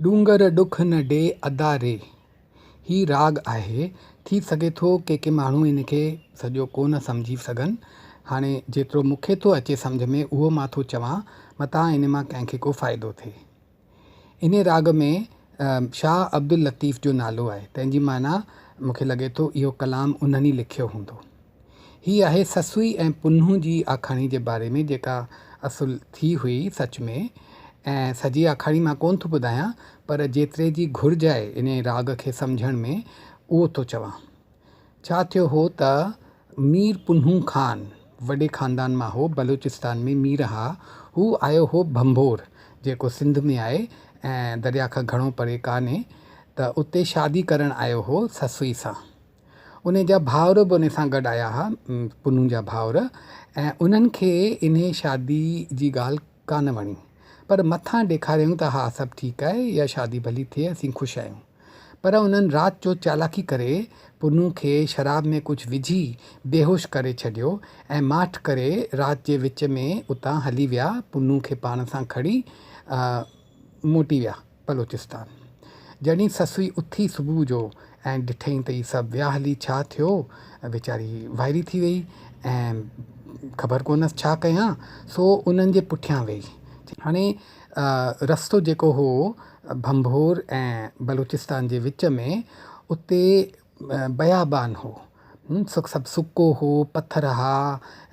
ڏونگر ڏک نه ڏي ادا ري. هي راڳ آهي. ٿي سگهي ٿو ڪي ڪي ماڻهو ان کي سڄو ڪو نه سمجهي سگهن. هاڻي جيترو مون کي ٿو اچي سمجهه ۾ اهو مان ٿو چوان متان ان مان ڪنهن کي ڪو فائدو ٿئي. انهي راڳ ۾ شاهه عبداللطيف جو نالو آهي تنهن جي معنيٰ مون کي لڳي ٿو اهو ڪلام انهن ئي لکيو هوندو. هي آهي سسئي ۽ پنهون جي آکاڻي جي باري ۾ جيڪا اصل ٿي هئي سچ ۾ ۽ سڄي آکاڻي مان ڪونه ٿو ٻڌايان پر جيتري جي گهرج آهي انهي راڳ کي سمجهڻ ۾ اهو ٿو چوان. ڇا ٿيو هو ته مير پنهون خان وڏي خاندان مان هو، بلوچستان ۾ مير ها، هو آيو هو ڀنڀور جيڪو سنڌ ۾ آهي ۽ دريا کان گهڻو پري ڪانهي ته اتي شادي ڪرڻ آيو هو سسئي سان. انهي جا ڀائر به انهي سان گڏ آيا ها، پنهون جا ڀائر ۽ انهن کي انهي شادي جي ڳالهه ڪانه وڻي پر مٿان ڏيکاريائون ته ها سڀ ٺيڪ آهي اها شادي ڀلي ٿئي اسين خوش آهيون. پر انهن رات جو چالاڪي ڪري پنهون کي شراب ۾ ڪجهه وجهي بيهوش ڪري ڇڏيو ۽ ماٺ ڪري رات جي وچ ۾ اتان هلي ويا پنهون کي پاڻ سان کڻي موٽي ويا بلوچستان. جڏهن سسئي اٿي صبح جو ۽ ڏٺئين ته هي سڀ ويا هلي ڇا ٿيو ويچاري وائري ٿي وئي ۽ خبر ڪونهس ڇا ڪيان سو انهن جي پٺيان وئي. هاڻي رستو جيڪو هو ڀنڀور ۽ بلوچستان جي وچ ۾ اتي بيابان هو. سڪ سڀ سڪو هو، پٿر ها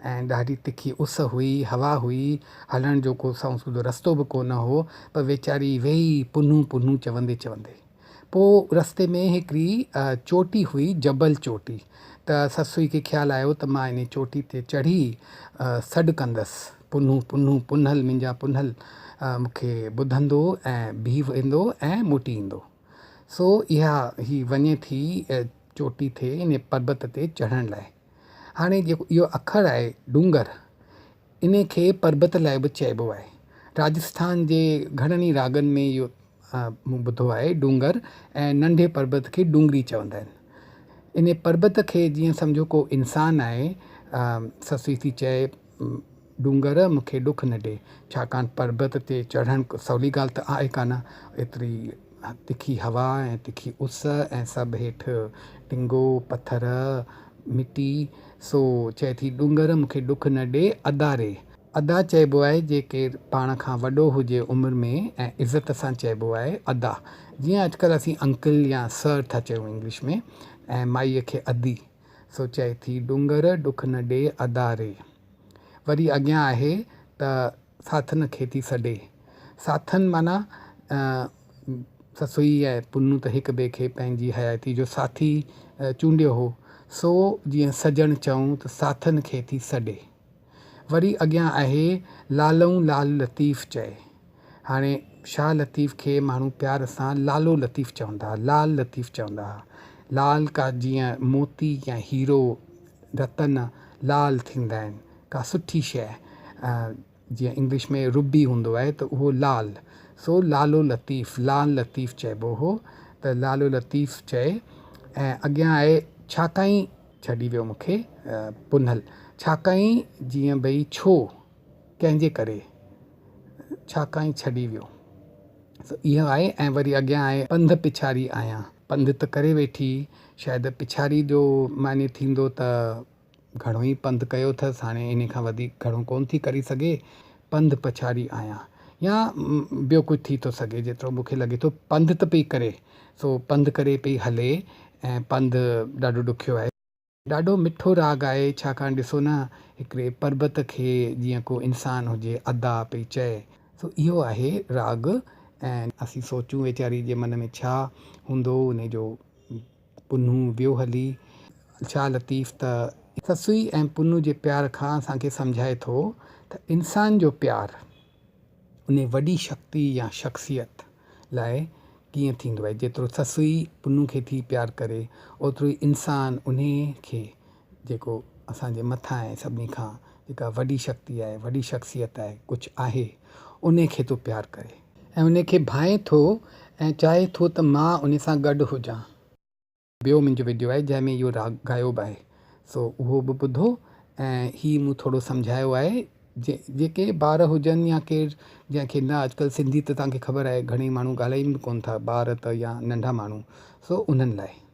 ۽ ڏاڍي تکي اس هئي، هوا هئي، هلڻ جو ڪو سنئون سڌو رستو به ڪونه هو، پر ويچاري ويئي پنهون پنهون چوندي چوندي. پوء رستي ۾ هڪڙي چوٽي هئي، جبل چوٽي، ته سسئي کي خيال آيو ته مان انهي چوٽي تي چڙهي سڏ ڪندس، پنهون پنهون پنهل منهنجا پنهل مون کي ٻڌندو ۽ بيهي ويندو ۽ موٽي ايندو. سو اها هي وڃي ٿي چوٽي تي انهي پربت تي چڙهڻ لاء. هاڻي جيڪو اهو اکر آهي ڏونگر انهي کي پربت لاء به چئبو آهي. راجسٿان جي گهڻن ئي راڳن ۾ اهو مون ٻڌو آهي ڏونگر ۽ ننڍي پربت کي ڏونگري چوندا آهن. انهي پربت کي جيئن سمجهو ڪو انسان آهي سسئي ٿي چئي ڏونگر مون کي ڏک نه ڏي، ڇاڪاڻ پربت تي چڙهڻ سولي ڳالهه ته آهي ڪانه، ايتري تکي هوا ۽ تکي اس ۽ سڀ هيٺ ٽنگو، پٿر، مٽي، سو چئي ٿي ڏونگر مون کي ڏک نه ڏي، ادا ري. ادا چئبو آهي جي ڪير پاڻ کان وڏو هجي عمر ۾ ۽ عزت سان چئبو آهي ادا، جيئن اڄڪلهه اسين انڪل يا سر ٿا چئون انگلش ۾ ۽ مائيء کي ادي. سو چئي ٿي ڏونگر ڏک نه ڏي ادا ري. وري اڳيان آهي ته ساٿن کي ٿي سڏي. ساٿن معنيٰ سسئي ۽ پنهون ته هڪ ٻئي کي پنهنجي حياتي جو ساٿي چونڊيو هو. سو جيئن سڄڻ چئون ته ساٿن کي ٿي سڏي. وري اڳيان آهي لالئون لال لطيف چئي. هاڻي شاهه لطيف کي ماڻهو پيار سان لالو لطيف چوندا ها، لال لطيف چوندا ها. لال ڪا جيئن موتي يا هيرو، رتن لال ٿيندا آهن، ڪا سٺي شيء جيئن انگلش ۾ روبي هوندو آهي ته اهو لال، سو لالو لطيف، لال لطيف چئبو هو ته لالو لطيف چئي ۽ اڳيان آهي ڇاڪائين ڇڏي ويو مون کي پنهل، ڇاڪائين جيئن ڀئي ڇو؟ ڪنهن جي ڪري؟ ڇا ڪائين ڇڏي ويو. سو اهو آهي ۽ وري اڳيان آهي پنڌ پڇاري آهيان. پنڌ ته ڪري ويٺي، شايد پڇاري جو معني ٿيندو ته گهڻو ئي پنڌ ڪيو اٿس، هاڻي انهي کان وڌيڪ گهڻو ڪونه ٿي ڪري سگهي، پنڌ پڇاري آهيان يا ٻيو ڪجهه ٿي ٿو سگهي جيترو مون کي لڳي ٿو پنڌ ته پئي ڪري، سو پنڌ ڪري پئي هلي ۽ پنڌ ڏاڍو ڏکيو آهي. ڏاڍو مٺو راڳ آهي ڇاڪاڻ ڏسو نه هڪڙي پربت کي جيئن ڪو انسان هجي ادا پئي چئي. سو اهو آهي راڳ ۽ اسين سوچون ويچاري جي من ۾ ڇا هوندو انهي جو پنهون ويو هلي. شاهه لطيف ته سسئي ۽ پنهون جي پيار کان اسان کي سمجهائي ٿو ته انسان جو پيار انهي وڏي شڪتي يا شخصيت لاء ڪيئن ٿيندو آهي. جيترو سسئي پنهون کي ٿي پيار ڪري اوترو ئي انسان انهي کي جيڪو اسان جي مٿان آهي سڀني کان جيڪا وڏي شڪتي آهي وڏي شخصيت آهي ڪجهه آهي انهي کي ٿو پيار ڪري. ۽ انهي کي ڀانئي ٿو ۽ چاهي ٿو ته مان انهي سان گڏ هجان. ٻيو منهنجو وڊيو آهي جنهن ۾ اهو راڳ ڳايو به آهي سو اهو به ٻڌو ۽ هي مون ٿورو سمجهايو آهي. جي جيڪي ٻار هجن يا ڪير جنهن کي نه اڄڪلهه سنڌي ته توهان کي خبر آهي گهڻيئي ماڻهو ڳالهائين به ڪونه ٿا ٻار ته يا ننڍا ماڻهو سو انهن لاءِ.